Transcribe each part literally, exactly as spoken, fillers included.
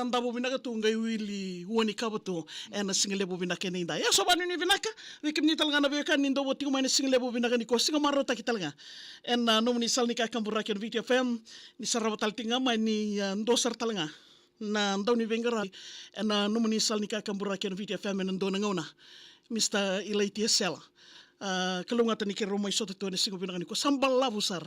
davo vinaka tu, qai wili ua ni kava tu ena sigalevu vinaka edaidai. Ia, so vanuinui vinaka vei kemuni tale ga na veiwekani ni dau vo tiko mai ena sigalevu vinaka nikua, siga marautaki tale ga ena nomuni sala ni kakaburaki ena Viti F M. Ni sarava tale tiko ga mai ni, ah, dua sara tale ga na dauniveiqaravi ena nomuni sala ni kakaburaki ena Viti F M ena dua na gauna, Mister Ilaitia Sela. Ah, kalougata ni keirau mai sota tu ena siga vinaka nikua. Sa balavu sara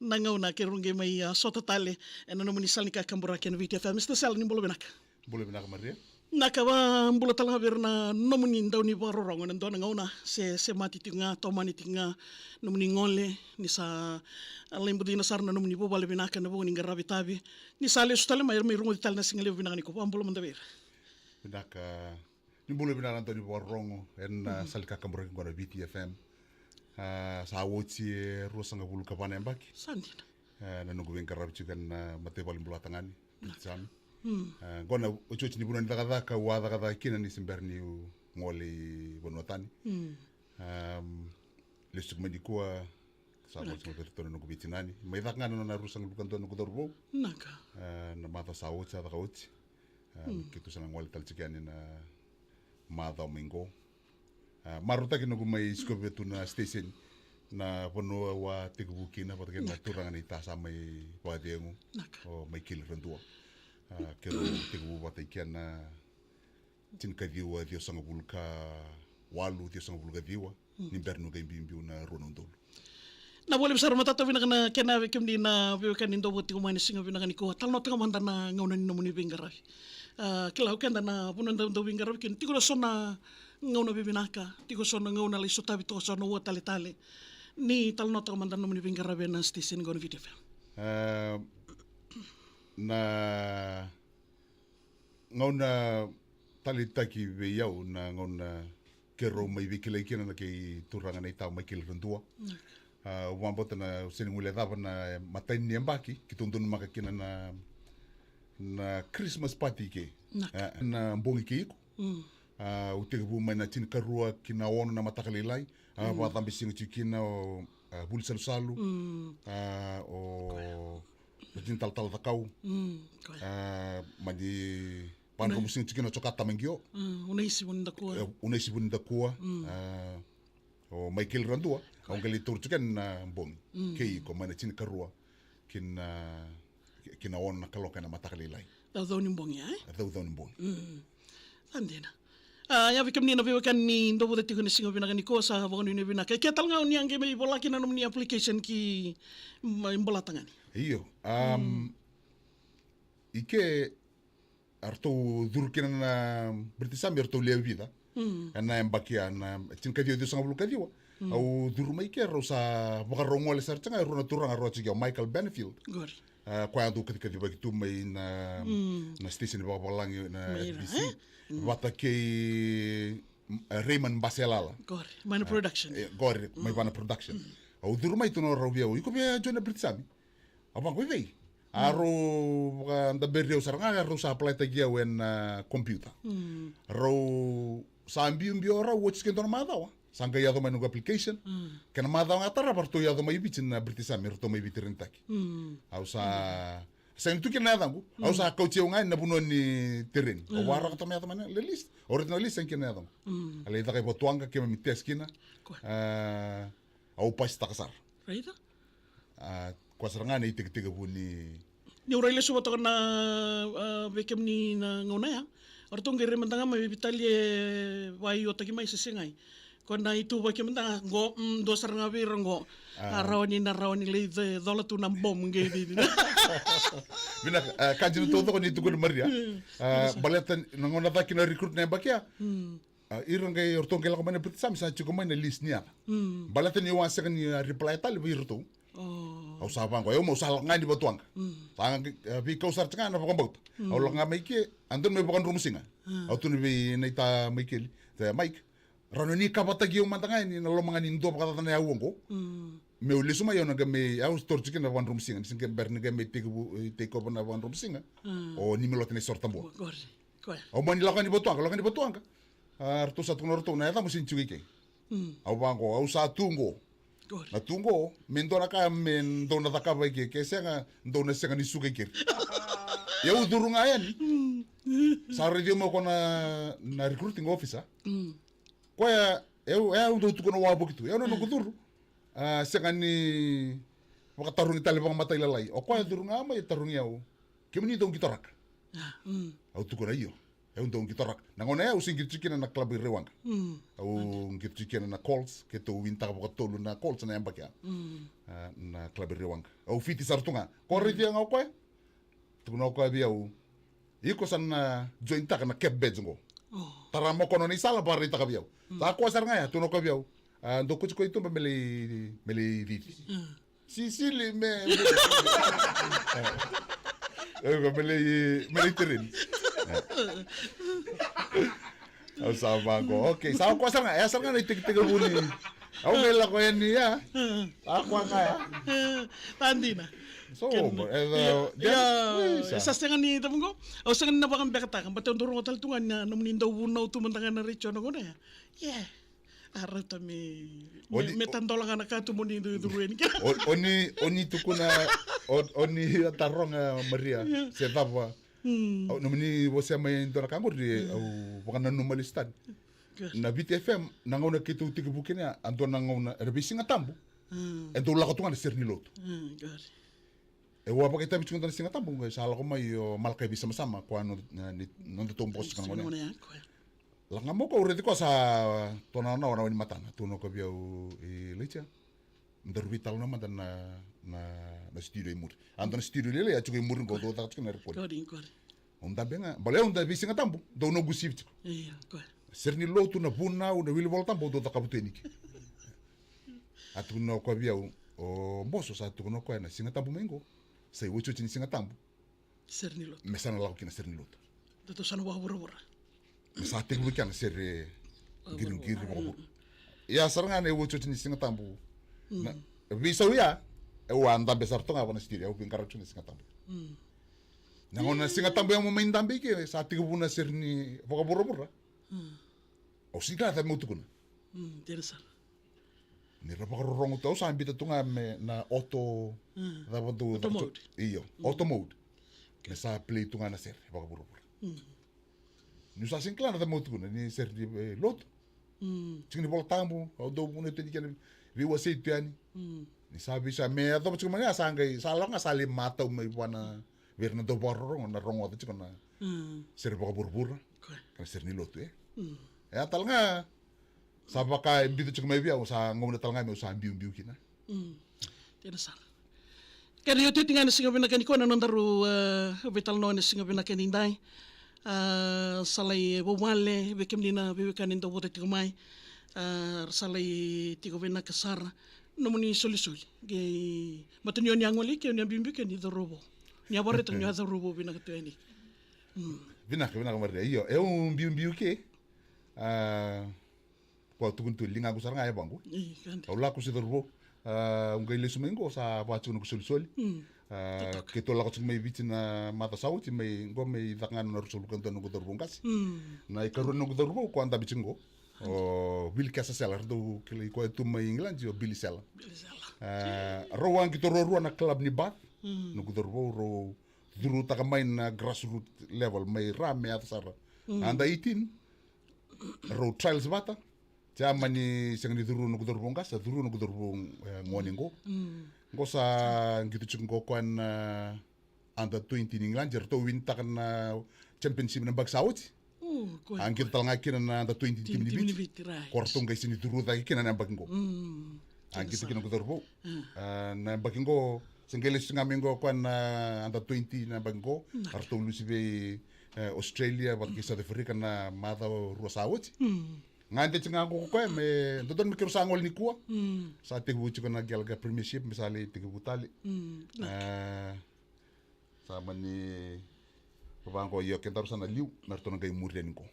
na gauna keirau qai mai, ah, sota tale ena nomuni sala ni kakaburaki ena Viti F M. Mister Sela, ni bula vinaka. Bula vinaka, Maria. Na ka, ah, bula tale ga vei ira na nomuni daunivakarorogo ena dua na gauna, se, semati tiko ga, tomani tiko ga nomuni gole, ni sa, ah, lai bucina sara na nomuni vuvale vinaka ena vuku ni qaravi tavi. Ni sa lesu tale mai, mai rogoci tale na sigalevu vinaka nikua. Vakabula mada vei ira. Vinaka. Ni bula vinaka na daunivakarorogo ena, ah, sala ni kakaburaki qo na Viti F M. Ah, sa oti e ruasagavulu ka va na yabaki. Sa dina. Ah, na noqu veiqaravi tiko ena, ah, mataivalu ni bulatagane, Piti Sami. Ah, qo na otioti ni vanua ni cakacaka au a cakacaka kina ni se bera niu gole i vanua tani. Am, lesu tiko mai nikua, sa gole tiko mai vei iratou na noqu veitinani. Mai caka ga na nona ruasagavulu ka dua na noqu cauravou. Naka. Ah, na macawa sa oti, sa caka oti. Ah, keitou sa na gole tale tiko yani na macawa mai qo. Ah, marautaki noqu mai sikovi tu na station, na vanua au a tekivu kina vata kei na turaga na ita sa mai vakacegu, o Maikeli Radua. Ah, keirau tekivu vata i kea na tinikaciwa ciwasagavulu ka walu, ciwasagavulu ka ciwa, ni bera niu qai biubiu na rua na udolu. Na voli sara, matata vinaka na kena vei kemuni na veiwekani dau vo tiko mai ena siga vinaka nikua. Talanoataka mada na gauna ni nomuni veiqaravi. Ah, kila o keda na vanua dau, dau veiqaravi kina, tiko na so na gauna vivinaka, tiko so na gauna lai sotavi toka so na ua taletale. Ni talanoataka mada na nomuni veiqaravi ena station qo na Viti F M. Ah, na gauna taleitaki vei au na gauna keirau mai veikilai kina na kei turaga na ita o Maikeli Radua. Ah, au vakabauta na, au sega ni guilecava na imatai ni yabaki keitou donumaka kina na, na Christmas party ke. Ah, na bogi kei iko. Ah, au tekivu mai na tinikarua ki na ono na mataka lailai. Ah, vakacabe siga tiko kina o, ah, Vuli Salusalu. Ah, o Rotini Talatala Cakau. Ah, mani vadromu siga tiko kina o Jokata Maqio. Ah, Unaisi Vunidakua. Eh, Unaisi Vunidakua. Ah, o Maikeli Radua. Au qai lai taura tiko yani na bogi. Kei iko mai na tinikarua ki na, ki na ono na kaloko ena mataka lailai. Caucau ni bogi, eh? Caucau ni bogi. Sa dina. Ah, ia vei kemuni na veiwekani ni dau vo tiko ena siga vinaka nikua, sa vakanuinui vinaka. E ke tale ga o ni a qai mai vola kina na nomuni application ki, mm, iBolatagane. Io. Am, i ke eratou curu kina na British Army, eratou lewe vica. Ena yabaki ya na tinikaciwa ciwasagavulu ka ciwa. Au curu mai ke, rau sa vakarau gole sara tiko ga e rua na turaga, rau a tiko o Michael Benefield. Qori. Ah, koya a dau kacikacivaki tu mai na, na station vakavavalagi na S B C. Vata kei, mm, eh, Raymond Baselala. Qori, mai na production. Eh, qori, mai vana production. Au curu mai, tukuna o rau vei au, iko via join na British Army? Au vaqo, i vei? A rau vakadaberi au sara ga, rau sa apply taki au ena computer. Rau sa biubiu o rau oti ke dua na macawa. Sa qai yaco mai noqu application. Kena macawa ga tarava ratou yaco mai Viti na British Army, ratou mai veitrenitaki. Au sa, sega ni tu kina na yacaqu. Au sa kauti au ga ena vanua ni tereni. Au vakarau toka me yaco mai na list. Au raica na list, sega kina na yacaqu. A lai caka i Vatuwaqa, keimami test kina. Ah, au pasitaka sara. Raica. Ah, koya sara ga na itekitekivu ni Niu rai lesu vata toka na, ah, vei kemuni na gauna ya. O ratou qai rai mada ga mai, veitalia e vakaiotaki mai se segai. Ko na ituvaki mada ga qo, mm, dua sara ga vei ira qo. Ah. A rawa ni, na rawa ni lai ce-, cola tu na bomu qai cici. Vinaka, ah, ka dina taucoko ni tukuna, Maria. Ah, baleta na gauna caka kina recruit na yabaki ya. Ah, ira qai, o ratou qai lako mai na British Army, sa tiko mai na list ni yaca. Baleta niu a sega ni, ah, reply tale vei iratou. Au sa vaqo, au mai, au sa lako ga yani Vatuwaqa. Sa qai, ah, veikau sara tiko ga na vakabauta. Au lako ga mai ke, a dodonu meu vakadromusiga. Au tukuna vei naita Maikeli, "Mike, rawa ni kavataki au mada ga yani na loma ga ni dua vakacaca na yau oqo. Meu lesu mai, au na qai mai, au sa taura tiko kina na vakadromusiga, ni se qai bera ni qai mai tekivu, eh, take over na vakadromusiga. O Nimilote Naisorotabua." Qori. Au mani lako yani Vatuwaqa, lako yani Vatuwaqa. Ah, ratou sa tukuna o ratou na yacamu sega ni tiko i ke. Au vaqo, au sa tu qo. Na tu qo, me dua na ka me dou na cakava i ke, ke sega, dou na sega ni suka i keri. Ia au curu ga yani. Sa raici au mai o koya na, na recruiting officer. Koya, e au, e au dau tukuna wavoki tu. E au na noqu curu. A, sega ni vakatarogi tale vakamatailalai. O koya e curu ga mai e tarogi au. Kemuni dau qitoraka? Au tukuna io. E au dau qitoraka. Na gauna ya au se qito tiko kina na club i Rewaqa. Au qito tiko kina na Colts, keitou winitaka vakatolu na Colts na yabaki ya. A, na club i Rewaqa. Au fiti sara tu ga. Ko raici ga o koya. Tukuna o koya vei au. Iko sa na jointaka na Cap Badge qo. Tara mo kono ni sala vakaraitaka vei au. Sa koya sara ga ya, tukuna o koya vei au. A, dou koti koya i tuba me lai, me lai cici. Sisili me, me, e, me lai, me lai tereni. Au sa vaqo. Okay, sa koya sara ga, e sara ga na itekitekivu ni. Au qai lako yani ya. Sa koya ga ya. Sa dina. So, e, e, sa sega ni tavuqo. Au sega ni na vakabekataka, but au dau rogo tale tu ga na nomuni dau vunau tu mada ga na retio na gauna ya. Yeah. A rauta me, me, me tadola ga na ka tu mo ni curu yani kina. O, o ni, o ni tukuna, o, o ni a taroga Maria, se cava. Au, nomuni vosa mai dua na ka qori, au vakananuma lesu tani. Na Viti F M, na gauna keitou tekivu kina, a dua na gauna, era veisiga tabu. E dau lako tu ga na sere ni lotu. E ua vakaitavi tiko dua na Siga Tabu, qai sa lako mai o Malakai Veisamasama, koya no, na, ni, noda tou bosi tiko na gone. Lako ga mai o koya, au raici koya sa tonanawa na wai ni matana, tukuna o koya vei au, e, Laitia, daru veitalanoa mada na, na, na studio i muri. A dua na studio lailai a tiko i muri qo, dau caka tiko na rekodi. Au dabe ga, baleta au da veisiga tabu, dau noqu sivi tiko. Io, koya. Sere ni lotu, na vunau, na wili Vola Tabu, au dau cakava tu yani ke. A tukuna o koya vei au, o Boso, sa tukuna o koya na Siga Tabu mai qo. Sa iotioti ni Siga Tabu. Sere ni lotu. Me sa na lako kina sere ni lotu. Datou sa na vakavuravura. Me sa tekivu kina na sere qiriqiri vakavura. Ia sara ga na iotioti ni Siga Tabu. Na veisau ya, e ua dabe sara toka ga vua na studio, au veiqaravi tu na Siga Tabu. Na gauna na Siga Tabu ya mo mai dabe i ke, sa tekivu na sere ni vakavuravura. Au sega ni kila cava meu tukuna. Dina sara. Ni ra vakarorogo tu, au sa biuta tu ga me na auto, cava dou, auto mode. Io, auto mode. Me sa play tu ga na sere vakavuravura. Niu sa sega ni kila na cava meu tukuna, ni sere ni, e, lotu. Tiko ni Vola Tabu, au dau vunau tu yani kina, veiwasei tu yani. Ni sa veisau me yacova tiko mai ya, sa qai, sa lako ga sa lai matau mai vua na, vei ira na dau vakarorogo, na rogoca tiko na sere vakavuravura. Koya. Ka na sere ni lotu, e. E a tale ga, sa vaka e biuta tiko mai vei au, sa gauna tale ga meu sa biubiu kina. Dina sara. Kena iotioti ga na siga vinaka nikua na nodaru, e, veitalanoa na siga vinaka nidai. A, sa lai vuvale vei kemuni na veiwekani dau vota tiko mai. A, sa lai tiko vinaka sara. Nomuni solisoli. Qai matata ni o ni a gole i ke, o ni a biubiu ke ni cauravou. Ni a vakaraitaka ni o cauravou vinaka tu yani. Vinaka, vinaka Maria. Io, e au biubiu ke. A, koya au tukuna tu, ligaqu sara ga e vaqo. Au lako se cauravou. A, au qai lesu mai qo sa va tiko noqu solisoli. A, keitou lako tiko mai Viti na macawa sa oti, mai qo mai caka ga na ruasagavulu ka dua noqu cauravou qase. Na ikarua ni noqu cauravou koya dabe tiko qo. O Vili Kesa Sela, ra dau kilai koya tu mai Igiladi, o Billy Sela. A, rau a qito ruarua na club ni Bath. Noqu cauravou, rau curutaka mai na grassroot level, mai ra me yaco sara. Under eighteen, rau trials vata. Sa mani sega ni curu noqu cauravou qase, sa curu noqu cauravou, e, gone qo. Qo sa qito tiko qo koya na under twenty ni Igiladi, eratou winitaka na championship na yabaki sa oti. A qito tale ga kina na under twenty ni timi ni Viti. Ko ratou qai sega ni curu cake kina na yabaki qo. A qito kina noqu cauravou. A, na yabaki qo, se qai lesu ga mai qo koya na under twenty na yabaki qo. A ratou lusi vei, e, Australia vata kei South Africa na macawa rua sa oti. Gade tiko ga qo ko koya me dodonu me keirau sa gole nikua. Sa tekivu tiko na Gallagher Premiership me sa lai tekivu tale. A, sa mani vaqo, io, kedaru sa na liu, me ratou na qai muri yani qo.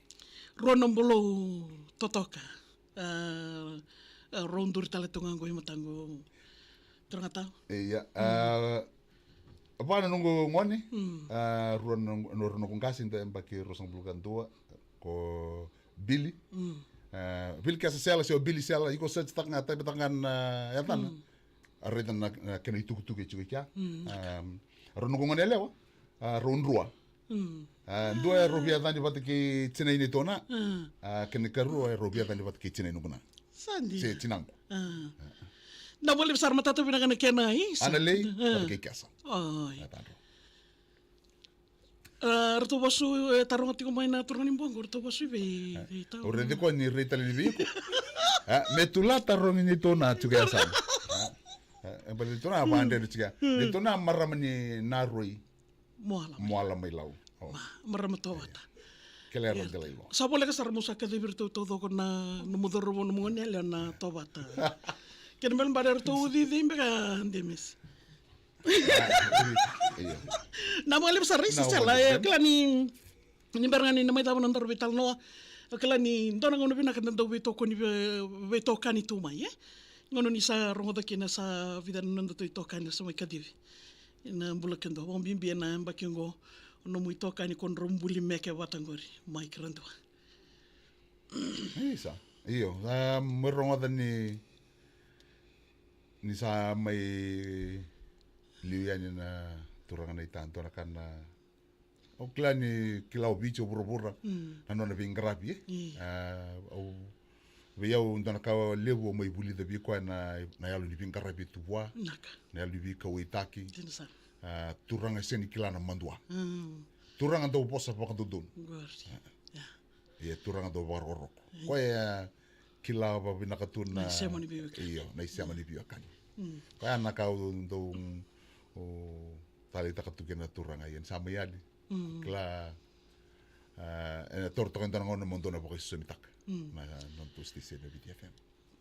Rua na bolou totoka. A, a, rau duri tale tu ga qo i mataqu. Turaga tau. E, ia, a, va na noqu gone, a, rua na, na, rua na noqu qase, da yabaki ruasagavulu ka dua, ko Billy. A, Billy Kesa Sela, se o Billy Sela, iko search taka ga, type taka ga na yacana. A raica na, na kena itukutuku e tiko i kea. A, rua na noqu gone yalewa, a, rau drua. Mm. A, dua e rau via yacani vata kei tinai nei Tona. Mm. A, kena ikarua e rau via yacani vata kei tinai nukuna. Sa dina. Se tinaqu. A. Na voli sara matata vinaka na kena, e, sa. Ana lei, a, vata kei Kesa. Oi. A, tadro. A, ratou vasu, e, taroga tiko mai na turaga ni boqo, ratou vasu i vei, e, vei tau. O raici koya ni rai tale ni vei iko. A, me tula tarogi ni Tona tiko ya sa. A, a, e bale ni Tona, a, vadre tiko ya. Ni Tona marama ni Naroi. Moala mai. Moala mai Lau. O. Ma, marama Tovata. Kele ro de lai lo. Sa voleka sara mo sa kacivi ratou taucoko na, nomu cauravou, nomu gone yalewa na Tovata. Kena bale bale ratou cici beka Demis. Io. Na vale sara isi sela, e, kila ni, ni bera ga ni na mai cava na daru veitalanoa. Kila ni dua na gauna vinaka da dau veitokoni, vei, veitokani tu mai, e? Gauna ni sa rogoca kina sa vica na nodatou itokani sa mai kacivi. Ena bula kece, vakabibi ena yabaki oqo, o nomu itokani ko drau buli meke vata qori, Mike Radua. Isa, io, a, me rogoca ni, ni sa mai liu yani na turaga na ita, dua na ka na, au kila ni kila o Viti o vuravura, mm, na nona veiqaravi, e? Io. A, au, vei au dua na ka levu au mai vulica vei koya na, na yalo ni veiqaravi tu vua, naka, na yalo ni veikauwaitaki. Dina sara. A, turaga sega ni kila na madua. Mm. Turaga dau vosa vakadodonu. Qori. A. Ia. Ia, turaga dau vakarokoroko. Ia. Koya e kila vakavinaka tu na, na isema ni veiwekani. Io, na isema ni veiwekani. Mm. Koya na ka au dau, o, taleitaka tu kina na turaga, ia ni sa mai yali. Mm. Kila, a, ena toro toka e dua na gauna mo dou na vakaisosomitaka. Mm. Na, na nodatou station na Viti F M.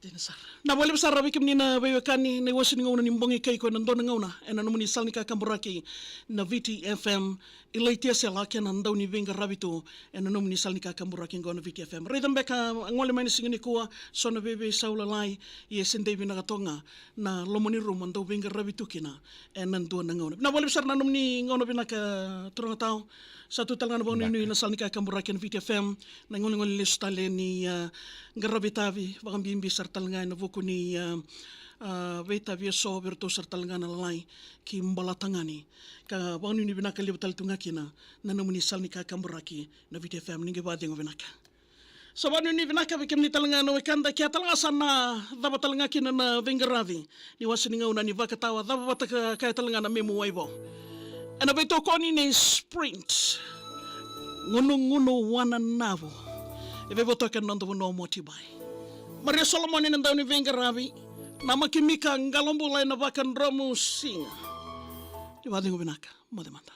Dina sara. Na vale sara vei kemuni na veiwekani, na iwase ni gauna ni bogi kai koya na dua na gauna ena nomuni sala ni kakaburaki na Viti F M. I Laitia Sela kei na dau ni veiqaravi tu ena nomuni sala ni kakaburaki qo na Viti F M. Raica beka a gole mai na siga nikua, so na veiveisau lalai, ia se dei vinaka toka ga na loma ni rumu dau veiqaravi tu kina ena dua na gauna. Na vale sara na nomuni gauna vinaka, turaga tau. Sa tu tale ga na vakanuinui na sala ni kakaburaki ena Viti F M, na igolegole lesu tale ni, a, qaravi tavi, vakabibi sara tale ga ena vuku ni, a, a, veitavi eso vei iratou sara tale ga na lalai ki Bolatagane. Ka vakanuinui vinaka levu tale tu ga kina na nomuni sala ni kakaburaki na Viti F M, ni qai vakacegu vinaka. Sa vakanuinui vinaka vei kemuni tale ga na wekada, kea tale ga sa na cava tale ga kina na veiqaravi ni wase ni gauna ni vakatawa, cava vata ka, kaya tale ga na memu waivo. Ena veitokoni nei Sprint, gunugunu wananavu. E veivotoka ena noda vanua o Motibai. Maria Solomoni ena dau ni veiqaravi, na makimika qalobula ena vakadromu siga. Ni vakacegu vinaka, moce mada.